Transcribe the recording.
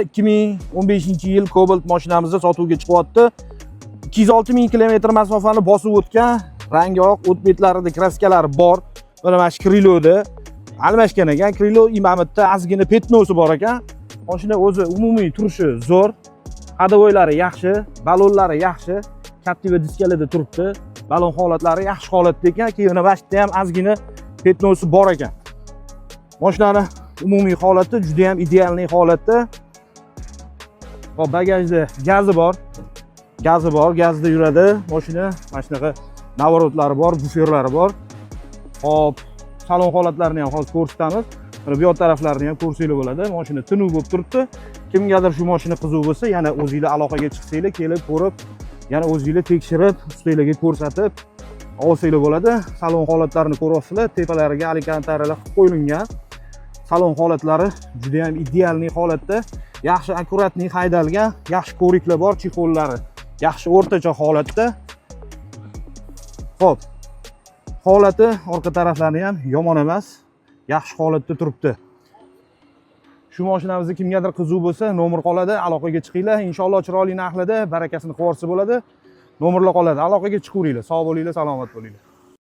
Captiva 2015-yil Cobalt mashinamizni sotuvga chiqyapti. 206 ming kilometr masofani bosib o'tgan, rangi oq, o't betlarida краска lari bor. Mana shu крыло da almashgan ekan. Крыло imamitda ozgina пятно si bor ekan. Mashina o'zi umumiy turishi zo'r. Ходовой lari yaxshi, balonlari yaxshi. Captiva diskalarda turibdi. Balon holatlari yaxshi holatda ekan. Keyin mana shu yerda ham ozgina пятно si bor ekan. Mashinani umumiy holati juda ham идеальный holatda. Hop, bagajda gazi bor. Gazi bor, gazda yuradi mashina. Mana shunaqa наворот lari bor, buferlari bor. Hop, salon holatlarini ham hozir ko'rsatamiz. Mana bu yoq taraflarini ham ko'rsanglar bo'ladi. Mashina tinuv bo'lib turibdi. Kimgadir shu mashina qiziq bo'lsa, yana o'zinglar aloqaga chiqsanglar, kelib ko'rib, yana o'zinglar tekshirib, ustinglarga ko'rsatib olsanglar bo'ladi. Salon holatlarini ko'ryapsizlar, tepalariga alkantaralar qilib qo'yilgan. Salon holatlari juda ham идеальный holatda, yaxshi, аккуратный haydalgan, yaxshi ko'riklar bor, чехол lari yaxshi, o'rtacha holatda. Xo'p, holati orqa taraflari ham yomon emas, yaxshi holatda turibdi. Shu mashinamizni kimgadir qiziq bo'lsa, nomer qoladi, aloqaga chiqinglar. Inshaalloh chiroyli narxlarda barakasini qilib yuborsa bo'ladi. Nomerlar qoladi, aloqaga chiqaveringlar. Sog' bo'linglar, salomat bo'linglar.